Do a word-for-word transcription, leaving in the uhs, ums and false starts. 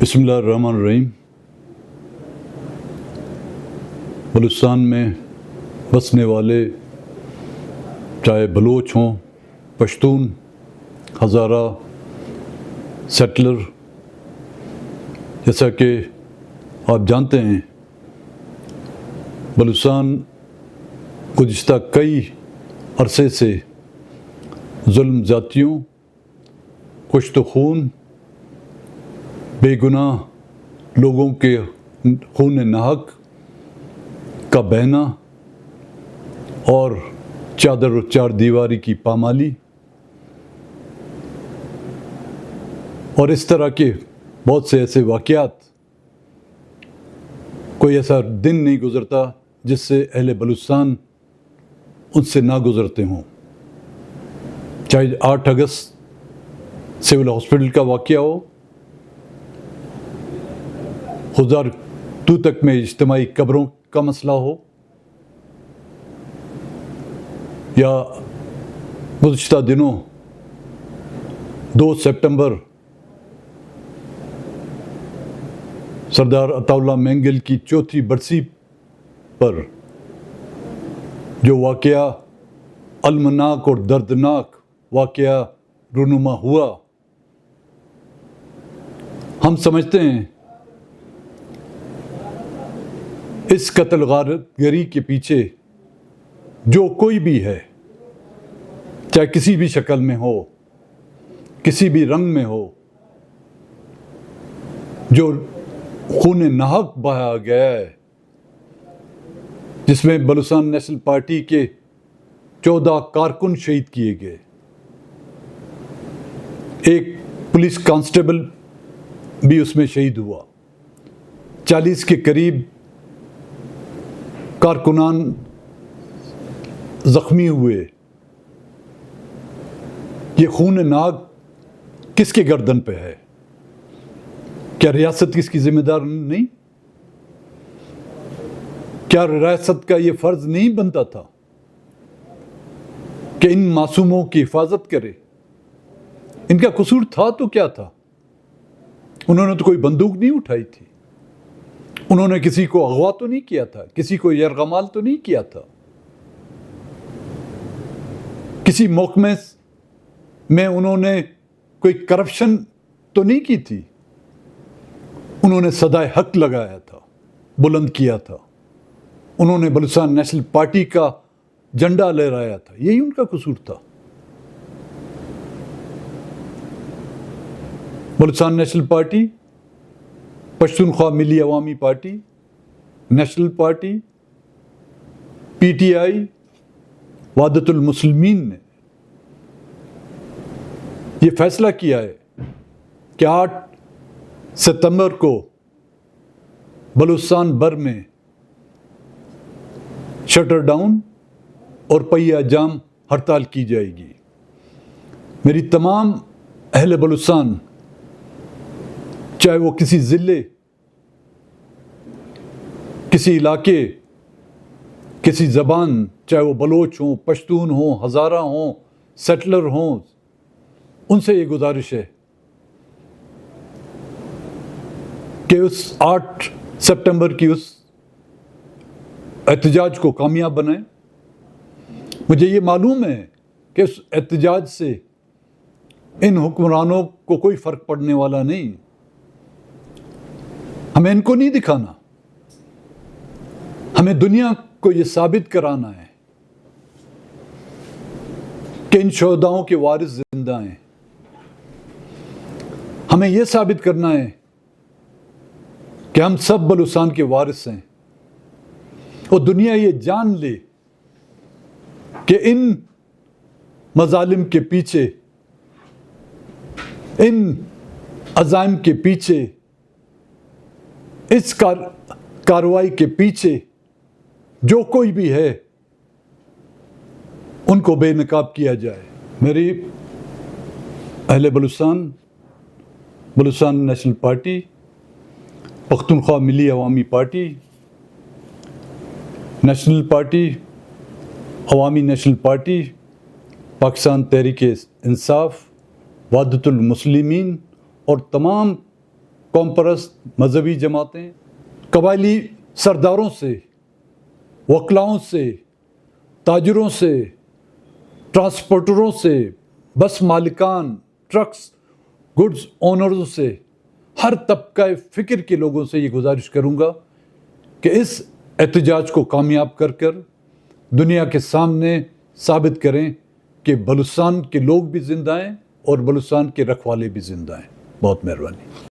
بسم اللہ الرحمن الرحیم۔ بلوچستان میں بسنے والے، چاہے بلوچ ہوں، پشتون، ہزارہ، سیٹلر، جیسا کہ آپ جانتے ہیں، بلوچستان گزشتہ کئی عرصے سے ظلم زیادتیوں، کشت و خون، بے گناہ لوگوں کے خون ناحق کا بہنا اور چادر و چار دیواری کی پامالی اور اس طرح کے بہت سے ایسے واقعات، کوئی ایسا دن نہیں گزرتا جس سے اہل بلوچستان ان سے نہ گزرتے ہوں۔ چاہے آٹھ اگست سول ہاسپٹل کا واقعہ ہو، خضدار توتک میں اجتماعی قبروں کا مسئلہ ہو، یا گزشتہ دنوں دو ستمبر سردار عطاء اللہ مینگل کی چوتھی برسی پر جو واقعہ، المناک اور دردناک واقعہ رونما ہوا، ہم سمجھتے ہیں اس قتل غارت گری کے پیچھے جو کوئی بھی ہے، چاہے کسی بھی شکل میں ہو، کسی بھی رنگ میں ہو، جو خون ناحق بہایا گیا ہے، جس میں بلوچستان نیشنل پارٹی کے چودہ کارکن شہید کیے گئے، ایک پولیس کانسٹیبل بھی اس میں شہید ہوا، چالیس کے قریب کارکنان زخمی ہوئے۔ یہ خون ناحق کس کے گردن پہ ہے؟ کیا ریاست اس کی ذمہ دار نہیں؟ کیا ریاست کا یہ فرض نہیں بنتا تھا کہ ان معصوموں کی حفاظت کرے؟ ان کا قصور تھا تو کیا تھا؟ انہوں نے تو کوئی بندوق نہیں اٹھائی تھی، انہوں نے کسی کو اغوا تو نہیں کیا تھا، کسی کو یرغمال تو نہیں کیا تھا، کسی محکمے میں انہوں نے کوئی کرپشن تو نہیں کی تھی۔ انہوں نے صدائے حق لگایا تھا، بلند کیا تھا، انہوں نے بلوچستان نیشنل پارٹی کا جھنڈا لہرایا تھا، یہی ان کا قصور تھا۔ بلوچستان نیشنل پارٹی، پشتونخوا ملی عوامی پارٹی، نیشنل پارٹی، پی ٹی آئی، وحدت المسلمین نے یہ فیصلہ کیا ہے کہ آٹھ ستمبر کو بلوچستان بھر میں شٹر ڈاؤن اور پہیہ جام ہڑتال کی جائے گی۔ میری تمام اہل بلوچستان، چاہے وہ کسی ضلع، کسی علاقے، کسی زبان، چاہے وہ بلوچ ہوں، پشتون ہوں، ہزارہ ہوں، سیٹلر ہوں، ان سے یہ گزارش ہے کہ اس آٹھ ستمبر کی اس احتجاج کو کامیاب بنائیں۔ مجھے یہ معلوم ہے کہ اس احتجاج سے ان حکمرانوں کو کوئی فرق پڑنے والا نہیں۔ ہمیں ان کو نہیں دکھانا، ہمیں دنیا کو یہ ثابت کرانا ہے کہ ان شہداؤں کے وارث زندہ ہیں۔ ہمیں یہ ثابت کرنا ہے کہ ہم سب بلوچستان کے وارث ہیں، اور دنیا یہ جان لے کہ ان مظالم کے پیچھے، ان عزائم کے پیچھے، اس کار-، کارروائی کے پیچھے جو کوئی بھی ہے، ان کو بے نقاب کیا جائے۔ میری اہل بلوچستان، بلوچستان نیشنل پارٹی، پختونخوا ملی عوامی پارٹی، نیشنل پارٹی، عوامی نیشنل پارٹی، پاکستان تحریک انصاف، وحدت المسلمین اور تمام قوم پرست مذہبی جماعتیں، قبائلی سرداروں سے، وکلاؤں سے، تاجروں سے، ٹرانسپورٹروں سے، بس مالکان، ٹرکس، گڈز اونروں سے، ہر طبقہ فکر کے لوگوں سے یہ گزارش کروں گا کہ اس احتجاج کو کامیاب کر کر دنیا کے سامنے ثابت کریں کہ بلوچستان کے لوگ بھی زندہ ہیں اور بلوچستان کے رکھوالے بھی زندہ ہیں۔ بہت مہربانی۔